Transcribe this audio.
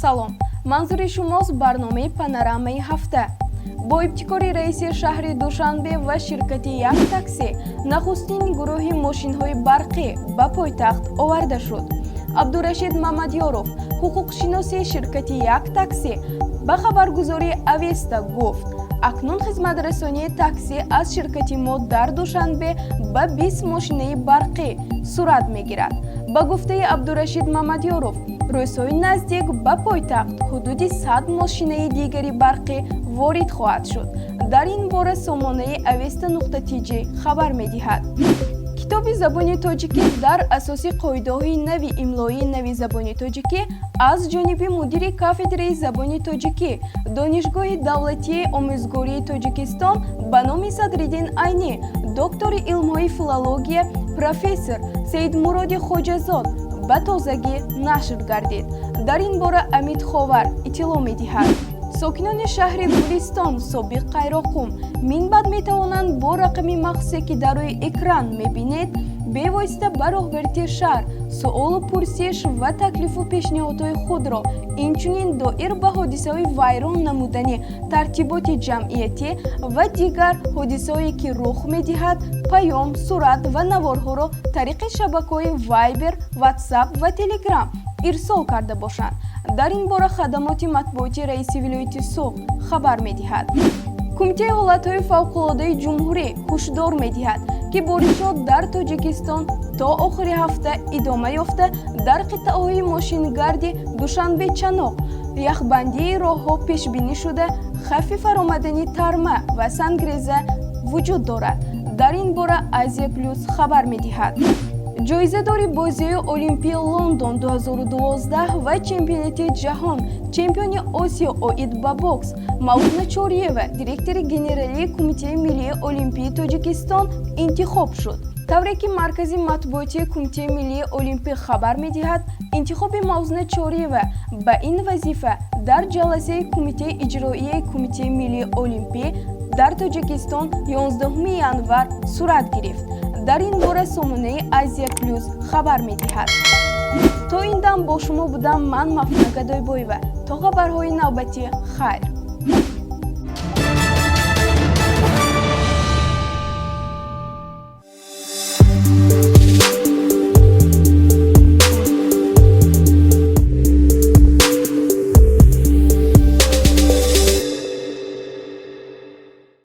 Салом, манзури шумост барномаи «Панорамаи ҳафта». Бо ибтикори раиси шаҳри Душанбе ва ширкати «Як таксӣ» нахустин гурӯҳи мошинҳои барқӣ ба пойтахт оварда шуд. Абдурашид Мамадёров, ҳуқуқшиноси ширкати «Як таксӣ», ба хабаргузории «Авеста» гуфт: акнун хизматрасонии таксӣ аз ширкати мо дар Душанбе ба 20 мошинаи барқӣ сурат мегирад. Ба гуфтаи Абдурашид Мамадёров, рӯзҳои наздик ба пойтахт ҳудуди 100 мошинаи дигари барқӣ ворид хоҳад шуд. Дар ин бора сомонаи Авеста.тж хабар медиҳад. Китоби забони тоҷикӣ дар асоси қоидаҳои нави имлоии нави забони тоҷикӣ аз ҷониби мудири кафедраи забони тоҷикӣ Донишгоҳи давлатии омӯзгории Тоҷикистон ба номи Садриддин Айнӣ, доктори илмҳои филология, профессор Саидмуроди Хоҷазод ба тозагӣ нашр гардид. Дар ин бора Амид Ховар иттилоъ медиҳад. Сокинони шаҳри Гулистон, собиқ Қайроққум, минбаъд метавонанд бо рақами махсусе, ки дар рӯи экран мебинед, бевосита ба роҳбарити шаҳр суолу пурсиш ва таклифу пешниҳодҳои худро, инчунин доир ба ҳодисаҳои вайрон намудани тартиботи ҷамъиятӣ ва дигар ҳодисаҳое, ки рух медиҳад, паём, сурат ва наворҳоро тариқи шабакаҳои Вайбер, Ватсап ва Телеграм ирсол карда бошанд. Дар ин бора хадамоти матбуоти раиси вилояти Суғд хабар медиҳад. Кумитаи ҳолатҳои фавқулодаи ҷумҳурӣ ҳушдор медиҳад, ки боришот дар Тоҷикистон то охири ҳафта идома ёфта, дар қитъаҳои мошингарди Душанбе Чаноқ яхбандии роҳҳо пешбинӣ шуда, хавфи фаромадани тарма ва сангреза вуҷуд дорад. Дар ин бора «Азия Плюс» хабар медиҳад. Ҷоизадори бозиҳои Олимпии Лондон 2012 ва чемпионати ҷаҳон, чемпиони Осиё оид ба бокс Мавзуна Чориева директори генералии Кумитаи миллии олимпии Тоҷикистон интихоб шуд. Тавре ки маркази матбуотии Кумитаи миллии олимпӣ хабар медиҳад, интихоби Мавзуна Чориева ба ин вазифа дар ҷаласаи кумитаи иҷроияи Кумитаи миллии олимпӣ дар Тоҷикистон 11 январ сурат гирифт. Дар ин бора сомонаи «Азия Плюс» хабар медиҳад. То ин дам бо шумо будам ман, Мафтуна Гадойбоева. То хабарҳои навбатӣ, хайр.